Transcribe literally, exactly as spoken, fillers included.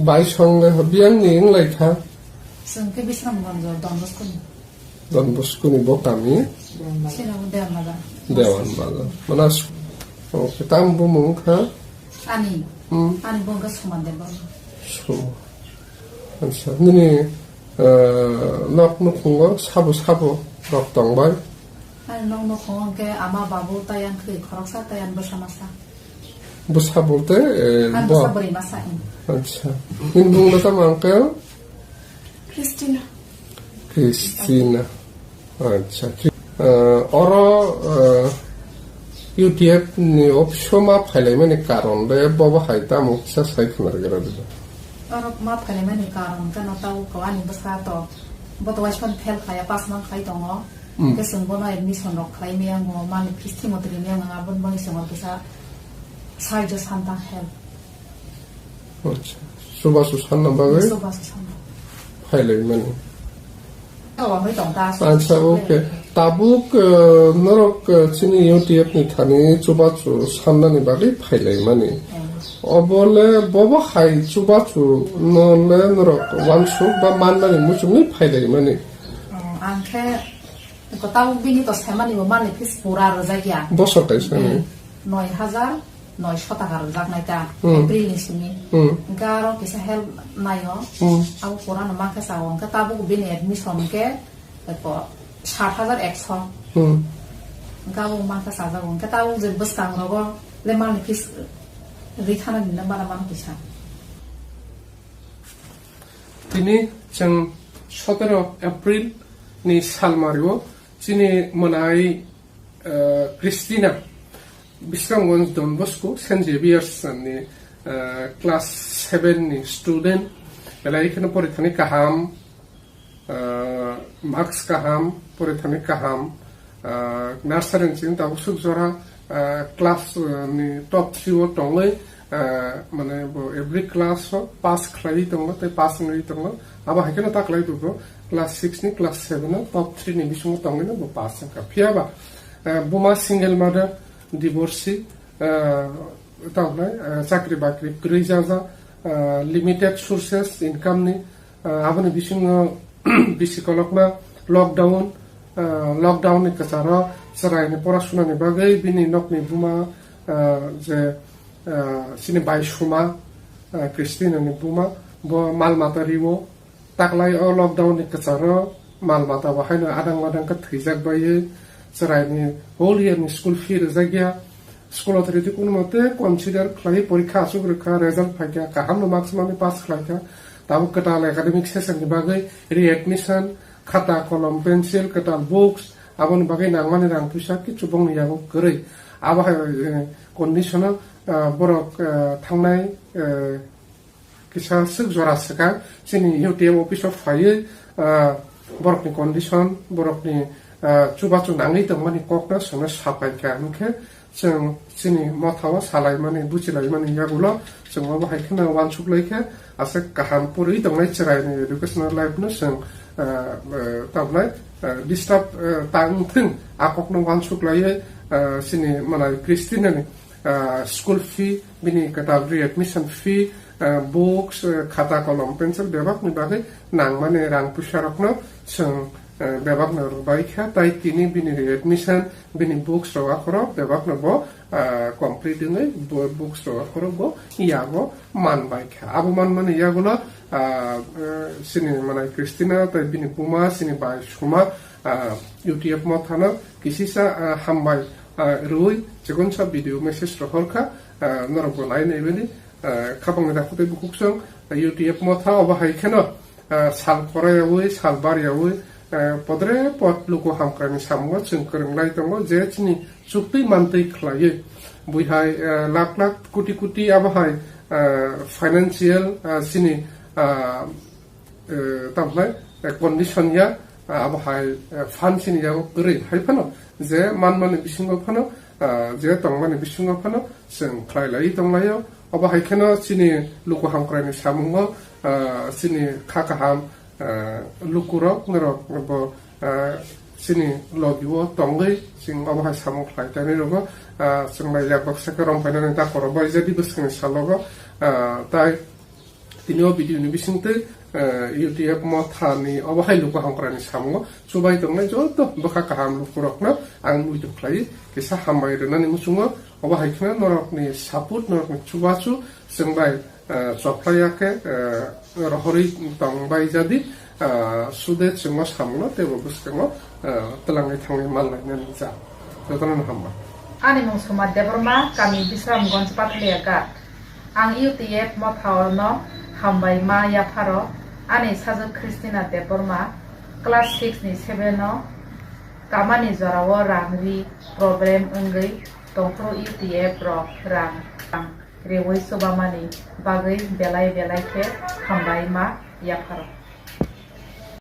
Bai song le biyang ni wng lai kha. Chwng khe Bisramganj Don Bosco ni. Don Bosco ni bo kami? Sino Dewan Bazar. Dewan Bazar. Mana s-, o, tam bo mung kha? Ani. Hmm. Ani bo kha Suman Debbarma. Suman. Acha, nini, eh, nok nukhungo sabo sabo rok tong bai? Ani nok nukhungo hwnkhe ama babu tei ang khwi khoroksa tei ani bwsa masa. Bwsa bolte, eh, ani bo- bwsa bwrwi masa, hmm. Acha. Nini bumung no tamo hwnkhe? Christina. Christina. Acha. Eh, oro, eh, U T F ni office o ma phailaimani karon le bobo hai tamo kisa sai khna rwgwra di. Oro ma phailaimani karon khe no tabuk ani bwsa to bo to waisman fail khaya, pass man khai tongo. Hmm. Hwnkhe chwng bono admission rok khlai maya wngo, mani fees thimo twi maya wngo, aboni bagwi chwng oro kisa sahajyo santa help. Acha. Chubachu sanna bagwi? Chubachu sanna. Phailai mani. Awa hoi tong ta. Acha, okay. Tabuk, eh, norok, eh, chini U T F ni thani chubachu sannani bagwi phailai mani. Hmm. Obo le bobo hai chubachu no le norok wansuk ba mannani muchungwi phailai mani. Hmm, ang khe Ko tabuk bini to semani bo mani fees pura rwjak ya. Bosor kaisa ni? Hmm. Noi hajar noisho taka rwjak nai ta, hmm, April ni simi. Hmm. Hwnkhe aro kisa help naio. Hmm. Abo pura no mankhe sao. Hwnkhe tabuk bini admission hwnkhe ko sat hajar ekso. Hmm. Hwnkhe abo mankhe sajak. Hwnkhe tabuk je bwskang rogo le mani fees rithana ni number mano kisa. Tini chwng sotero April ni salmario chini mwnai, eh, Christina Bisramganj Don Bosco Saint Xavier's ni, eh, class seven ni student, belai kheno porithani kaham, ah, marks kaham, porithani kaham, ah, nursery ni simi tabuk suk jora, ah, class, ah, ni top three o tongwi, ah, mane bo every class o pass khlaiwi tongo tei pass wngwi tongo. Abo hai kheno ta khlai tongo class six ni class seven o top three ni bisingo tongwino bo pass wngkha. Phiya ba, ah, buma single mother, divorcee, ah, tamo hwnai, ah, chakri bakri kwrwi jaja, ah, limited sources income ni, ah, aboni bisingo bisi kolokma lockdown, ah, lockdown ni kwcharo chwraini porasuna ni bagwi bini nokni buma, ah, je, ah, chini bai suma, ah, Christina ni buma bo mal mata riwo. Taklai o lockdown ni kwcharo mal mata bo haino adang madang khe thwijak baiwi chwraini whole year ni school fee rwjak ya. School authority kono mote consider khlaiwi porikha achuk rwkha, result phaikha, kaham no marks mani pass khlaikha. Tabuk kwtal academic session ni bagwi readmission, khata, kolom, pencil, kwtal books, aboni bagwi nangmani rang puisa kichu bongni yago kwrwi. Abo hai, eh, condition o, ah, borok, ah, thangnai, eh, kisa swk jora swkang chini U T M office o phaiwi, ah, borokni condition, borokni, ah, chubachu nangwi tongmani kokno chwngno sapai kha. Hwnkhe chwng chini mothao salaimani, buchilaimani yagulo chwng obo hai kheno uansuk lai khe aswk kaham poriwi tongnai chwraini educational life no chwng, ah, ah, tabnai, ah, disturb, ah, tang thung, a kokno uansuk laiwi, ah, chini manai Christina ni ah, school fee, bini kwtal readmission fee, ah, books, ah, khata kolom, pencil bebakni bagwi nangmani rang puisa rokno chwng, ah, bebakno rwbai kha, tai tini bini readmission, bini books rok akhoro bebakno bo, ah, complete wngwi bo books rok akhoro bo yago man bai kha. Abo manmani yagulo, ah, ah, chini manai Christina tai bini buma, chini bai suma, ah, U T F mothano kisisa, ah, hambai, ah, rwui chikonsa video message rohor kha, ah, norok bo nai nai bini, ah, khapang ni dakhwtwi bukhuk song, ah, U T F motha obo hai kheno, ah, sal korai yaui, sal bar yaui, ah, podre pod luku hamkrai ni samungo chwng kwrwng lai tongo je chini chuktwi mantwi khlaiwi. Bui hai, ah, lakh lakh koti koti abo hai, ah, financial, ah, chini, ah, eh, tamo hwnai, eh, condition ya, ah, abo hai, eh, phan chini yago kwrwi hai phano, je manmani bisingo phano, ah, je tongmani bisingo phano chwng khlai lai tonglaio. Obo hai kheno chini luku hamkrai ni samungo, ah, chini kha kaham, ah, lukurok norok bo, ah, chini logi o tongwi chwng obo hai samung khlai tani rogo, ah, chwng lai yak baksa khe rom phainani ta koro bai jadi bwskangni salogo, ah, tai Tini o video ni bisingtwi, eh, U T F Motha ni obo hai luku hamkrai ni samungo chubai tongnai joto bwkha kaham lukurokno ang muitu khlai kisa hambai rwnani muchungo. Obo hai kheno norokni support, norokni chubachu chwng bai, eh, chophlai ya khe, eh, rohorwi tong bai jadi, eh, sude chwngno samungo teibo bwskango, eh, twlangwi thangwi manlai nani ja. Jotono no hambai. Ani mung Soma Debbarma, kami Bisramganj, Pathalia Ghat. Ang U T F Motha orno hambai ma yapharo. Ani sajwk Christina Debbarma, class six ni seven o kamani jorao rang ri problem wngwi tongphuru U T F rok rang rang rewi chubamani bagwi belai belai khe hambai ma yapharo.